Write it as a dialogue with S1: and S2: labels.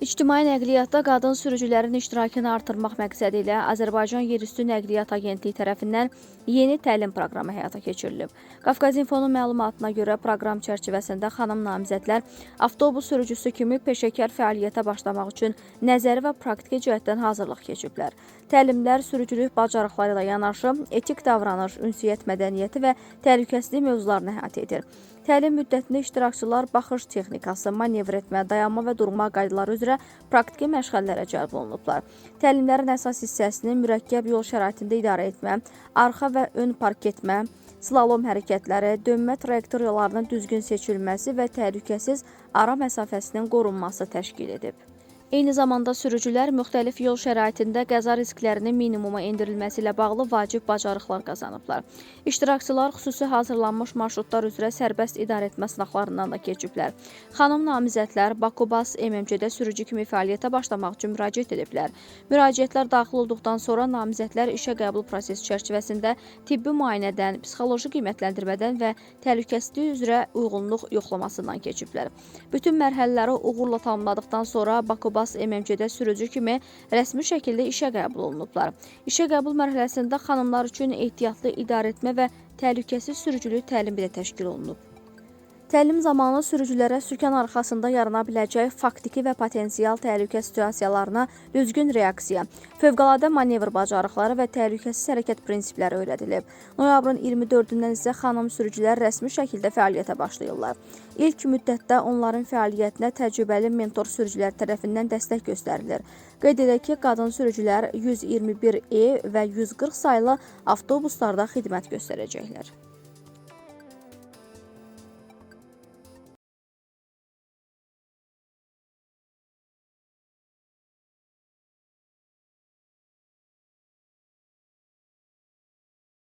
S1: İctimai nəqliyyatda qadın sürücülərin iştirakını artırmaq məqsədi ilə Azərbaycan Yerüstü Nəqliyyat Agentliyi tərəfindən yeni təlim proqramı həyata keçirilib. Qafqaz İnfonun məlumatına görə proqram çərçivəsində xanım namizədlər avtobus sürücüsü kimi peşəkar fəaliyyətə başlamaq üçün nəzəri və praktiki cəhətdən hazırlıq keçiblər. Təlimlər sürücülük bacarıqları ilə yanaşı etik davranış, ünsiyyət mədəniyyəti və təhlükəsizlik mövzularını əhatə edir. Təlim müddətində iştirakçılar baxış texnikası, manevr etmə, dayanma və durma qaydaları üzrə praktiki məşğələlərə cəlb olunublar. Təlimlərin əsas hissəsini mürəkkəb yol şəraitində idarə etmə, arxa və ön park etmə, slalom hərəkətləri, dönmə trayektoriyalarının düzgün seçilməsi və təhlükəsiz ara məsafəsinin qorunması təşkil edib. Eyni zamanda sürücülər müxtəlif yol şəraitində qəza risklərinin minimuma endirilməsi ilə bağlı vacib bacarıqlar qazanıblar. İştirakçılar xüsusi hazırlanmış marşrutlar üzrə sərbəst idarəetmə sınaqlarından da keçiblər. Xanım namizədlər Bakubas MMC-də sürücü kimi fəaliyyətə başlamaq üçün müraciət ediblər. Müraciətlər daxil olduqdan sonra namizədlər işə qəbul prosesi çərçivəsində tibbi müayinədən, psixoloji qiymətləndirmədən və təhlükəsizlik üzrə uyğunluq yoxlamasından keçiblər. Bütün mərhələləri uğurla tamamladıqdan sonra Bakubas MMC-də sürücü kimi rəsmi şəkildə işə qəbul olunublar. İşə qəbul mərhələsində xanımlar üçün ehtiyatlı idarəetmə və təhlükəsiz sürücülük təlimi də təşkil olunub. Təlim zamanı sürücülərə sükan arxasında yarana biləcək faktiki və potensial təhlükə situasiyalarına düzgün reaksiya, fövqəladə manevr bacarıqları və təhlükəsiz hərəkət prinsipləri öyrədilib. Noyabrın 24-dən isə xanım sürücülər rəsmi şəkildə fəaliyyətə başlayırlar. İlk müddətdə onların fəaliyyətinə təcrübəli mentor sürücülər tərəfindən dəstək göstərilir. Qeyd edək ki, qadın sürücülər 121E və 140 saylı avtobuslarda xidmət göstərəcəklər.